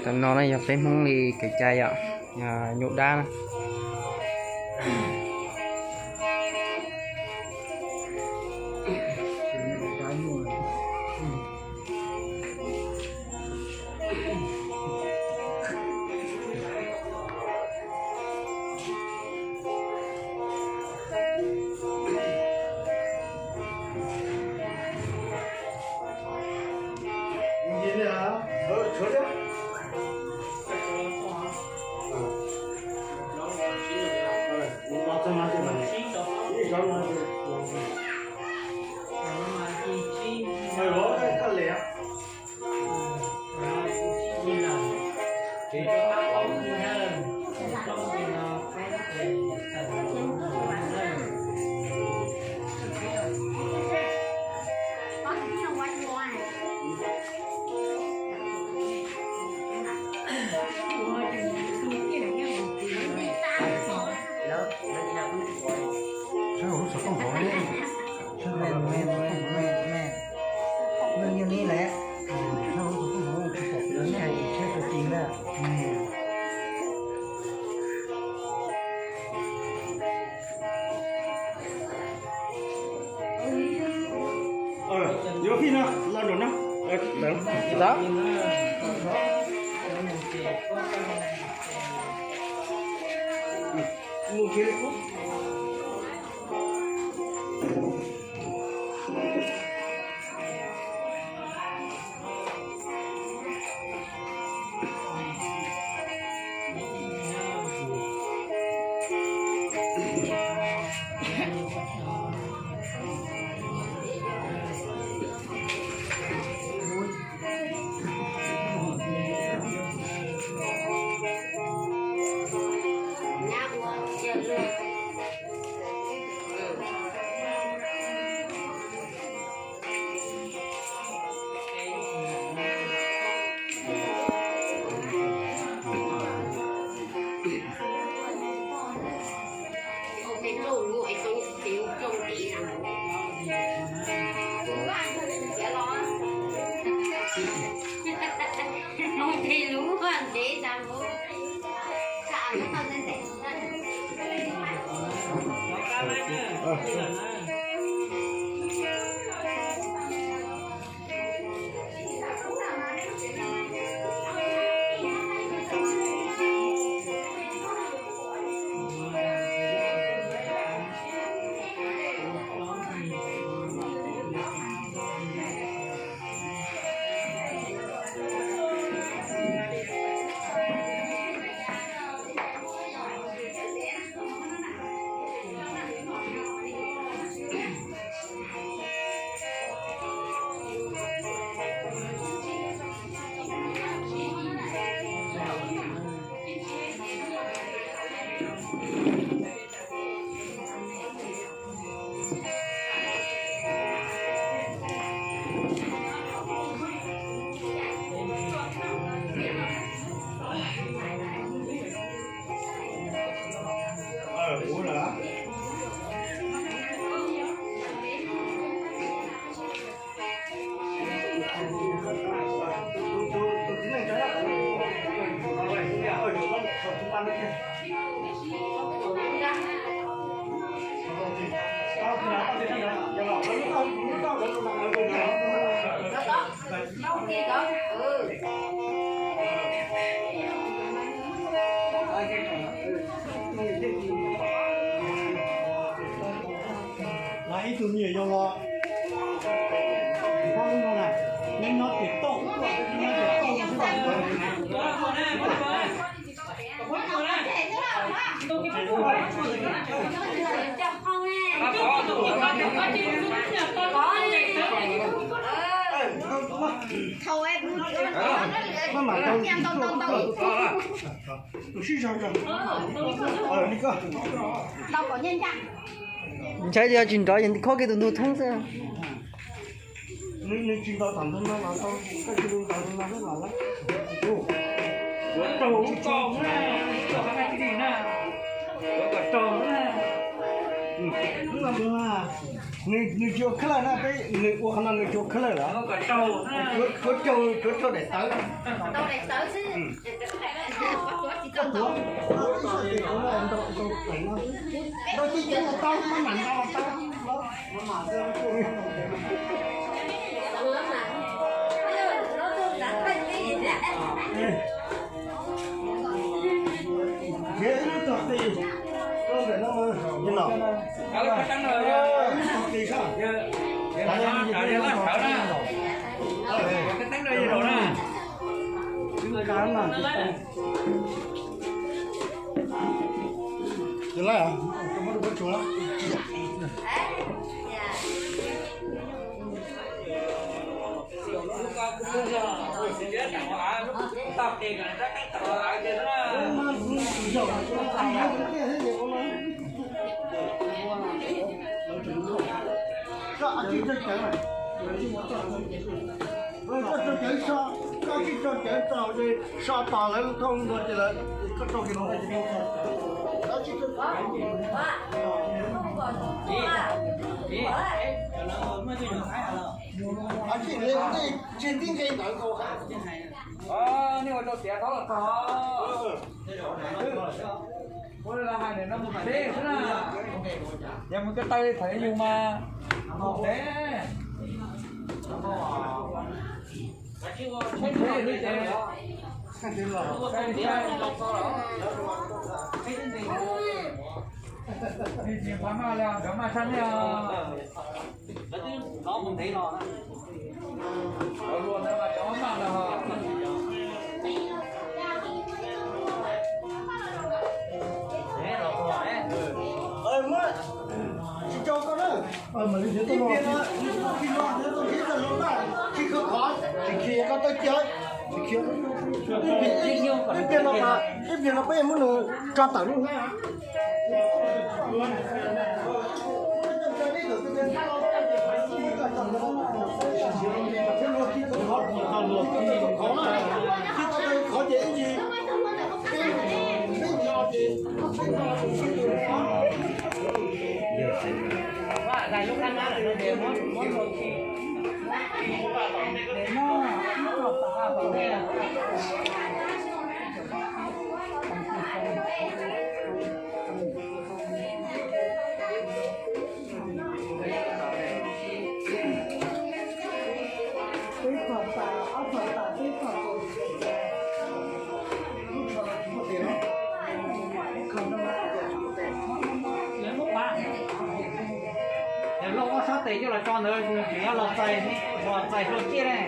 Tam no na yog peb Hmoob li kev cai yom, nyuj dab na. Yuav fij no, los nraum no. Mus kiag li. Los ib tug me nyuam yaus los, neb nyob tim toj, neb nyob tim toj xwb. Ntshai yog tsis nrov ces khob kiag tus ntug thoob xwb. Nws tsis ua khab lawj na, peb nws ua qhov no nws tsis ua khab lawj lawm. Tsuav raug, tsuav raug daim tawv. Koj tsis tso cawv tau ces so tos lawv thoob ntua ces lawv, koj rau kiag no. Tsis tib nqe ntawd nkaus. Nej ua rau tiav tau los txog. Ua li hais ntawm no mus teb xwb na. Yog mus ko taw li thaum yug mas mus teb. Mus teb li ces tsis phav maj li, nkawd maj tshaj nej os. Lawv twb hnov mus ntev los. Lawv hluas ntawd mas cov maj maj ntawd ho. Tsis tso koj na. Ib pliag no, ib pliag no peb muab nws tso tawm lub hnab. Loj ob sab tes coj los tso ntawd, tseem yuav los txais, los txais hlua ciaj ne.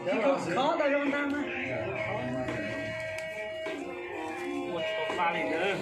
Khov tau zoo ntag mas. Ua tsis tau pa li ntawd.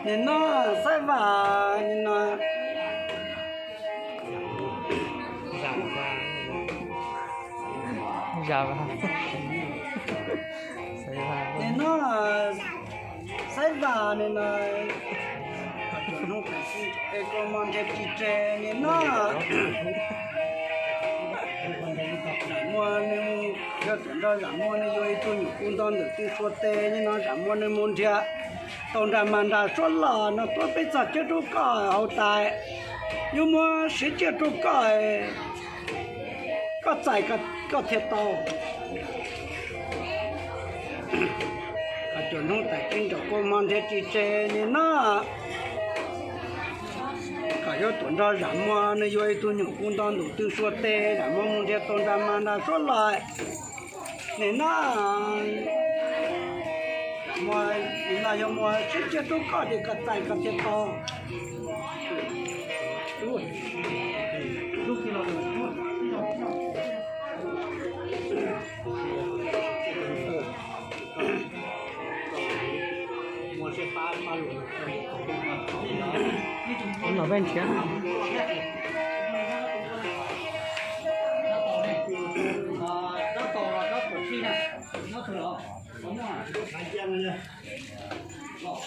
Nim no Xaib Vam, nim no Xaib Vam, nim no Xaib Vam nim no, es koj mog nrhiav tsis tseg nim no. Zam Muas nws mus, yog tuam nrog Zam Muas nws yuav ib tug nyuam kuv nto ntawm tw sua tes nim no, Zam Muas nws mus nrhiav tau nra mas nra suab los no tuaj peb txog cawb rau koj hauv tais, yuav muab siv ciaj rau koj, koj txais koj thiaj tau. Kom cuam hnub tais keeb nraum kua hmo nrhiav tsis tseg nim no. Kom yuav tuam nrog Zam Muas nws yuav ib tug nyuam kuv nto ntawm tw sua tes, Zam Muas mus nrhiav tau nra mas nra suab los nim no. Zam Muas nim no yuav muab siv ciaj rau koj ces koj txais koj thiaj tau. Los peb nrhiav.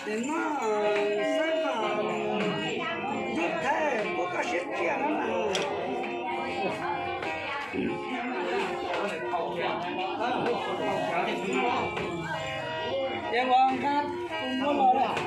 Nim no Xaib Vam, yus thaij puab koj siab tiag na. Ces ua nqa tus muab los lawm.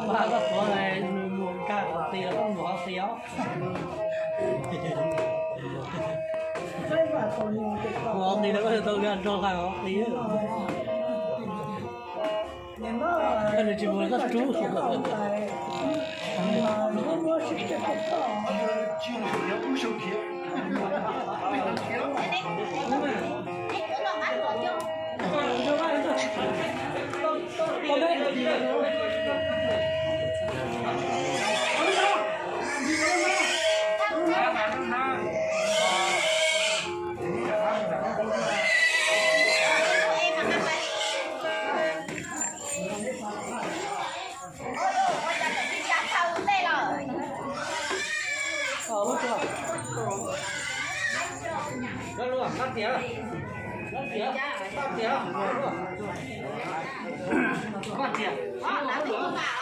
Koj tuav nws mus nkag qhov ti los koj mus hov ti os. Mus hov ti los koj tau nkag nrog nqag hov ti. Koj nws tsis mus koj rub.